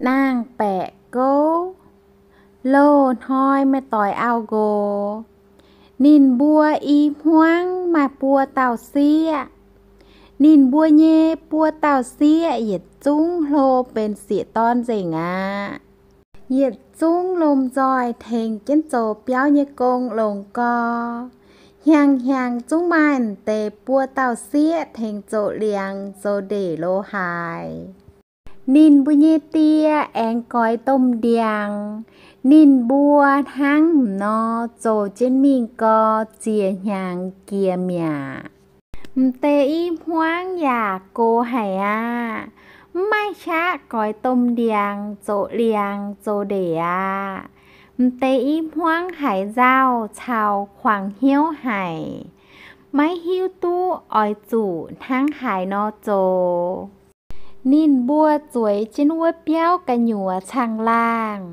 Naang-baeqc gouv. Loz-hnoi maaih doix auv-nqox. Ninh mbuo i hmuangv maaih buo dauh sieqv. Ninh mbuo nyei buo dauh sieqv yietc zungv hlo benx sieqv-dorn nzengc aqv. Yietc zungv lomh nzoih tengx jienv zoux biauv nyei gong longx gorx. Hnyangx-hnyangx zungv maaih deix buo dauh sieqv tengx zoux liangx zoux ndeic lo haaix. Ninh mbuo nyei die aengx goix domh ndiangx. Ninh mbuo hnangv nor zoux jienv mingh gorx ziec hnyangx jiex mi'aqv. M'deix i hmuangv yaac gox haic aqv. Mv maaih qaqv goix domh ndiangx zoux liangx zoux ndeic aqv. M'deix i hmuangv haiz nzauh caux kuangx hnyouv haic, maiv hiuv duqv oix zuqc hnangv haaix nor zoux. Ninh mbuo zueiz jienv wuov biauv gu'nyuoz caangh laangh,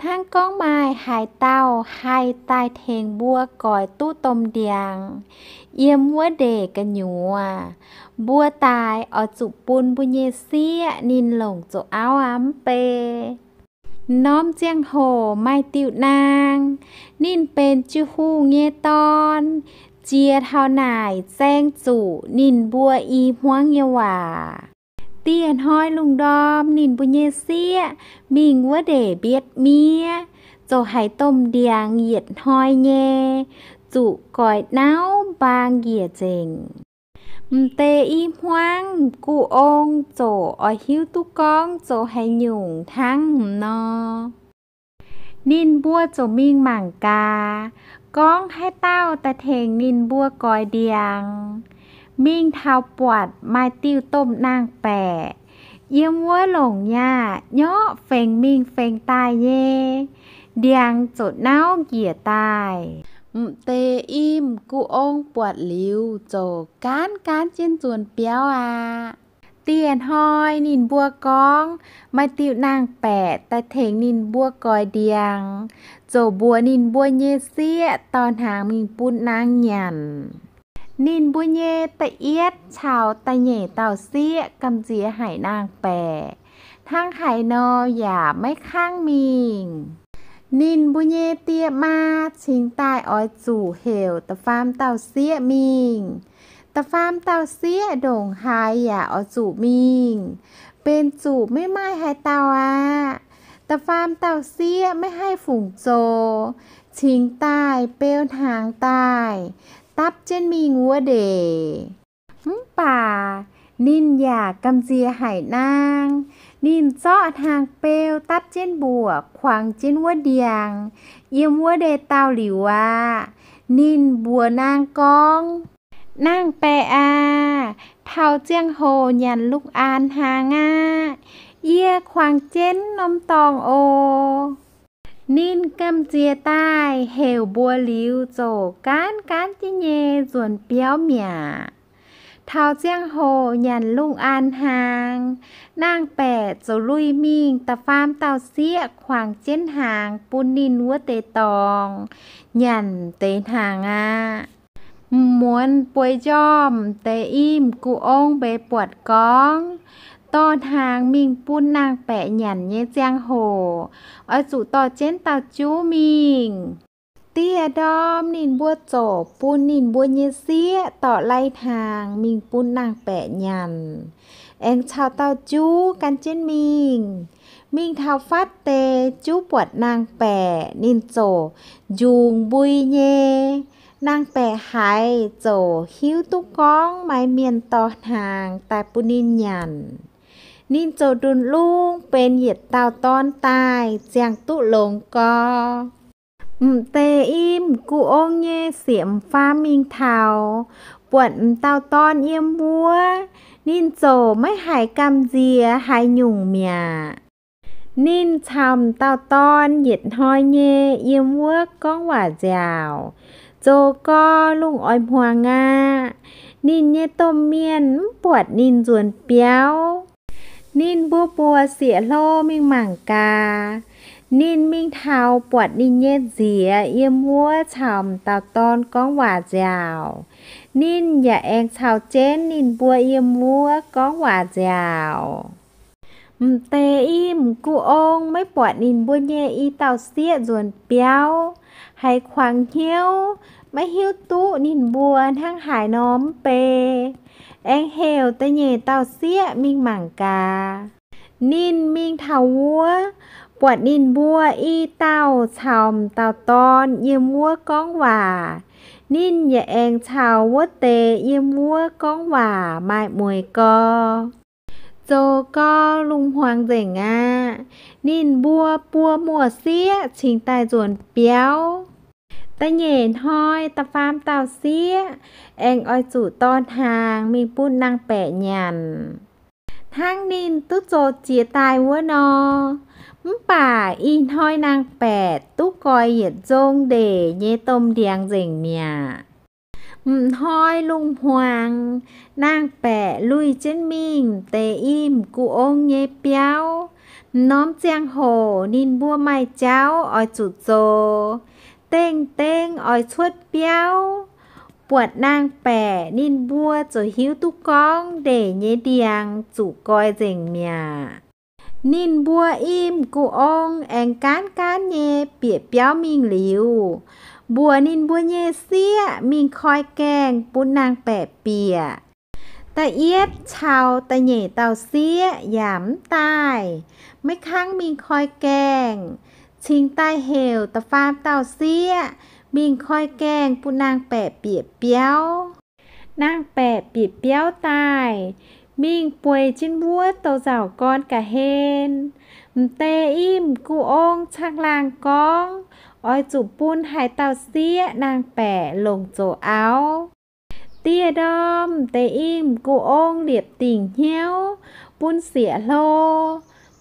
hnangv gorngv maaih haaix dauh haih daaih tengx mbuo goix duqv domh ndiangx yiem wuov ndeic gu'nyuoz, mbuo daaih oix zuqc bun mbuo nyei sieqv ninh longc zoux auv aqv mv bei. Norm ziangh hoc maaih diuh naang, ninh benx jiu-hungh nyei dorn, jiex taux naaic zaeng zuqc ninh mbuo i hmuangv nyei waac. Dieh hnoi lungh ndorm ninh mbuo nyei sieqv mingh wuov ndeic mbietv miev, ziouc haiz domh ndiangx yietc hnoi nyei zuqc goix nauv mbaang njiec nzengc. M'deix i hmuangv m'gux ong ziouc oix hiuv duqv gorngv zoux haaix nyungc hnangv nor. Ninh mbuo ziouc mingh mangc gaax, gorngv haaix dauh daaih tengx ninh mbuo goix ndiangx. Mingh taux buatc maaih diuh domh naang-baeqc yiem wuov longc nyaah nyorqv fengx mingh fengx daaih nyei. Ndiangx ziouc nauv njiec daaih. M'deix i m'gux ong buatc liuz ziouc gaanv gaanv jienv nzuonx biauv aqv. Dieh hnoi ninh mbuo gorngv maaih diuh naang-baeqc daaih tengx ninh mbuo goix ndiangx, ziouc mbuox ninh mbuo nyei sieqv dorh hnaangx mingh bun naang nyanc. Ninh mbuo nyei da'yietv caux da'nyeic dauh sieqv gamh nziex haic naang-baeqc, hnangv haaix nor yaac maiv kangv mingh. Ninh mbuo nyei die maa cingx daaih oix zuqc heuc da'faam dauh sieqv mingh. Da'faam dauh sieqv ndongc haaix yaac oix zuqc mingh, benx zuqc maiv maaih haaix dauh aqv. Da'faam dauh sieqv maiv haih fungc zoux, cingx daaih beu hnaangx daaih dapv jienv mingh wuov ndeic. Mv baac ninh yaac gamh nziex haic naang. Ninh zorqv hnaangx-beu dapv jienv mbuoqc kuangx jienv wuov ndiangx yiem wuov ndeic-daauh liuz aqv, ninh mbuox naang gorngv, Naang-baeqc aac, taux ziangh hoc nyanc lungh aanx hnaangx aqv. Yie kuangx jienv norm dorngx oc. Ninh gamh nziex daaih heuc mbuox liuz ziouc gaanv gaanv jienv nyei nzuonx biauv mi'aqv. Taux ziangh hoc nyanc lungh aanx hnaangx, naang-baeqc ziouc lui mingh da'faam dauh sieqv kuangx jienv hnaangx bun ninh wuov deix dorngx nyanc deix hnaangx aqv. M'muonz bueix njormh deix i m'gux ong mbeix buatc gorngv, dorh hnaangx mingh bun naang-baeqc nyanc nyei ziangh hoc, oix zuqc dorh jienv dauh juv mingh. Dieh ndorm ninh mbuo ziouc bun ninh mbuo nyei sieqv dorh lai hnaangx mingh bun naang-baeqc nyanc, aengx caux dauh juv gan jienv mingh. Mingh taux fatv deix juv buatc naang-baeqc, ninh ziouc njungx mbui nyei. Naang-baeqc haiz ziouc hiuv duqv gorngv maaih mienh dorh hnaangx daaih bun ninh nyanc. Ninh ziouc ndunh lungv benx yietc dauh dorn daaih ziangh duqv longx gorx. M'deix i m'gux ong nyei sieqv m'faam mingh taux, buatc m'dauh dorn yiem wuov, ninh ziouc maiv haiz gamh nziex haaix nyungc mi'aqv. Ninh caux m'dauh dorn yietc hnoi nyei yiem wuov gorngv waac nziaauc, zoux gorx lungh oix hmuangx aqv. Ninh nyei domh mienh mv buatc ninh nzuonx biauv. Ninh mbuo mbuox sieqv-hlo mingh mangc gaax. Ninh mingh taux buatc ninh nyei nziez yiem wuov caux m'dauh dorn gorngv waac nziaauc. Ninh yaac aengx caux jienv ninh mbuo yiem wuov gorngv waac nziaauc. M'deix i m'gu'ong maiv buatc ninh mbuo nyei i dauh sieqv nzuonx biauv, haiz kuangx hnyouv, maiv hiuv duqv ninh mbuo hnangv haaix nor mv bei, aengx heuc da'nyeic dauh sieqv mingh mangc gaax. Ninh mingh taux wuov, buatc ninh mbuo i dauh caux m'dauh dorn yiem wuov gorngv waac. Ninh yaac aengx caux wuov deix yiem wuov gorngv waac maaih mueiz gau, zoux gau lungh hmuangx nzengc aqv. Ninh mbuo buo muoz-sieqv cingx daaih nzuonx biauv. Da'nyeic hnoi da'faam dauh sieqv aengx oix zuqc dorh hnaangx mingh bun naang-baeqc nyanc, hnangv ninh duqv zoux jiex daaih wuov nor. Mv baac ih hnoi naang-baeqc duqv goix yietc nzong ndeic nyei domh ndiangx nzengc mi'aqv. M'hnoi lungh hmuangx, naang-baeqc luih jienv mingh deix i m'gu'ong nyei biauv. M'norm ziangh hoc ninh mbuo maaih jauv oix zuqc zoux, dengh dengh oix cuotv biauv. Buatc naang-baeqc ninh mbuo ziouc hiuv duqv gorngv ndeic nyei ndiangx zuqc goix nzengc mi'aqv. Ninh mbuo i m'gu'ong aengx gaanv gaanv nyei bieqc biauv mingh liuz, mbuox ninh mbuo nyei sieqv mingh koi gaengh bun naang-baeqc bieqc. Da'yietv caux da'nyeic dauh sieqv yaac mv daaih, maiv kangv mingh koi gaengh, cingx daaih heuc da'faam dauh sieqv mingh koi gaengh bun naang-baeqc bieqc biauv. Naang-baeqc bieqc biauv daaih, mingh bueix jienv wuov douz-nzauc gorn ga'hlen. M'deix i m'gu'ong caangh laangh gorngv, oix zuqc bun haaix dauh sieqv naang-baeqc longc zoux auv. Dieh ndorm m'deix i m'gu'ong liepc dingc hnyouv bun sieqv hlo.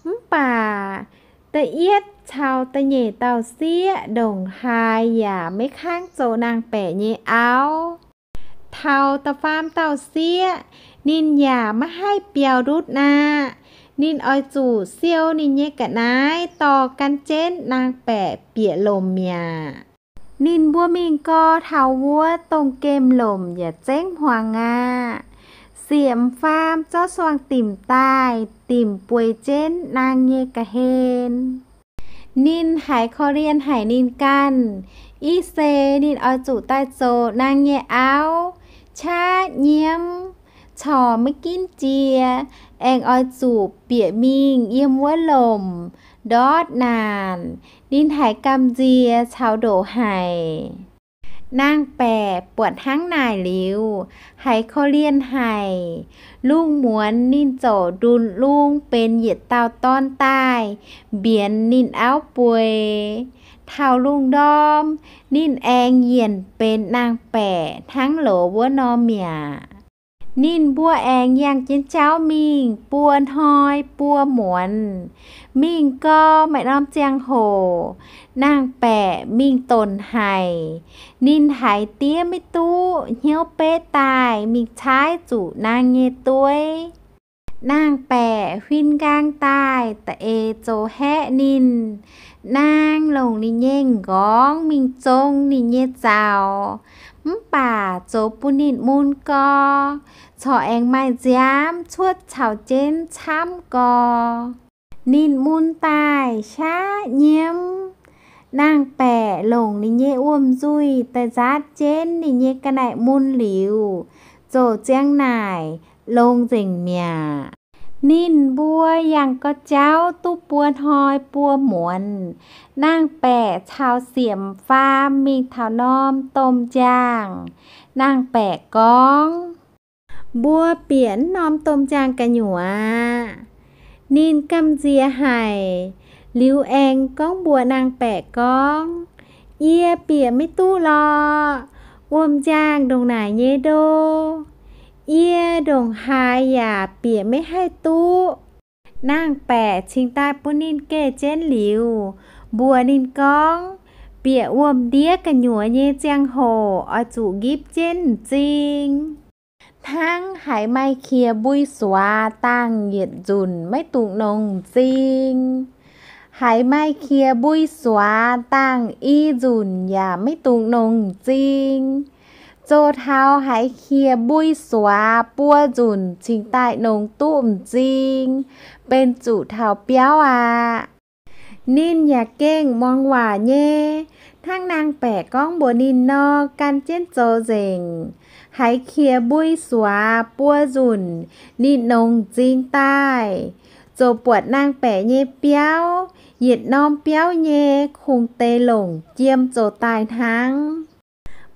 Mv baac da'yietv caux da'nyeic dauh sieqv ndongc haaix yaac maiv kangv zoux naang-baeqc nyei auv. Taux da'faam dauh sieqv, ninh yaac maiv haih biaux ndutv aqv. Ninh oix zuqc siou ninh nyei ga'naaiv dorh gan jienv naang-baeqc bieqc lomc mi'aqv. Ninh mbuo mingh gau taux wuov dongh gemh lomc yaac zengv hmuangx aqv. Sieqv m'faam zorqv suangx dimc daaih, dimc bueix jienv naang nyei ga'hlen. Ninh haiz korv-lienh haic ninh ganh, ih seix ninh oix zuqc daaih zoux naang nyei auv, qaqv nyiemv, corc maiv ginv jiex, aengx oix zuqc bieqc mingh yiem wuov lomc ndortv naanc. Ninh haiz gamh nziex caux ndoqc haic. Naang-baeqc buatc hnangv naaic liuz, haiz korv-lienh haic. Lungh muonz ninh ziouc ndunh lung benx yietc dauh dorn daaih, mbienx ninh auv bueix. Taux lungh ndorm, ninh aengx yienc benx naang-baeqc hnangv loz wuov nor mi'aqv. Ninh mbuo aengx yangh jienv jauv mingh buo hnoi buo muonz. Mingh gau maaih norm ziangh hoc, naang-baeqc mingh donc haic. Ninh haiz diev maiv duqv, hnyouv betv daaih mingh caaiv zuqc naang nyei dueiv. Naang-baeqc huin nqaang daaih da'eix zoux haeqv ninh. Naang longc ninh nyei m'nqorngv mingh zong ninh nyei zaux, mv baac zoux bun ninh mun gau, corc aengx maaih nziaamv cuotv caux jienv camv gau. Ninh mun daaih qaqv nyiemv. Naang-baeqc longc ninh nyei wuom-nzuih daaih nzaatv jienv ninh nyei ga'naaiv mun liuz, ziouc ziang naaic longx nzengc mi'aqv. Ninh mbuo yangh gau jauv duqv buo hnoi buo muonz, naang-baeqc caux sieqv m'faam mingh taux norm domh njang. Naang-baeqc gorngv, mbuo bieqc norm domh njang gu'nyuoz aqv. Ninh gamh nziex haic, liuz aengx gorngv mbuox naang-baeqc gorngv, yie bieqc maiv duqv lorqc. Wuom-njang ndongc naaic nyei ndo, yie ndongc haaix yaac bieqc maiv haih duqv. Naang-baeqc cingx daaih bun ninh geh jienv liuz, mbuox ninh gorngv, bieqc wuom-ndiev gu'nyuoz nyei ziangh hoc oix zuqc nqipv jienv m'zing. Hnangv haiz maaih qiex mbui suax dangh yietc nzunc maiv dungx nongx m'zing. Haiz maaih qiex mbui suax dangh i nzunc yaac maiv dungx nongx m'zing. zoux taux haiz qiex mbui suax buo nzunc cingx daaih nongx duqv m'zing, benx zuqc taux biauv aqv. Ninh yaac gengh muangx waac nyei, hnangv naang-baeqc gorngv mbuox ninh nor, gan jienv zoux nzengc. Haiz qiex mbui suax buo nzunc ninh nongx m'zing daaih, ziouc buatc naang-baeqc nyei biauv, yietc norm biauv nyei kungx deix longc jiem zoux daaih hnangv.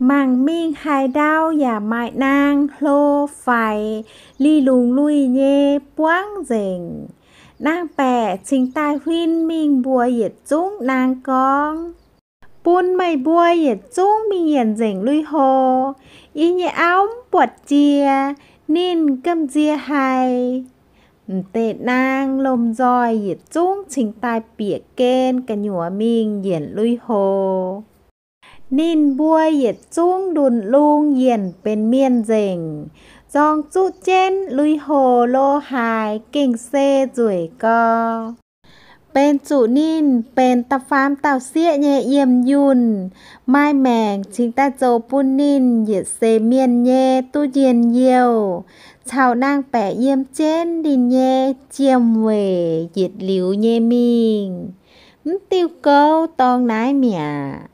Mangc mingh haaix ndau yaac maaih naang, hlo, faix, lih lungz luih nyei buangv nzengc. Naang-baeqc cingx daaih huin mingh mbuox yietc zungv naang gorngv, Bun meih mbuo yietc zungv mingh yienc nzengc lui-houx. Yie nyei auv mv buatc jiex, ninh gamh nziex haic. M'deix naang lomh nzoih yietc zungv cingx daaih bieqc gen gu'nyuoz mingh yienc lui-houx. Ninh mbuo yietc zungv ndunh lung yienc benx mienh nzengc, zorng zuqv jienv lui-houx lo haaix gengh se nzueic gau. Benx zuqc ninh benx da'faam dauh sieqv nyei yiem yunh, maaih maengc cingx daaih zoux bun ninh yietc seix mienh nyei duqv njien-youh, caux naang-baeqc yiem jienv ninh nyei jiem-weic yietc liuz nyei mingh. Mv diuh gouv dorng naaiv mi'aqv.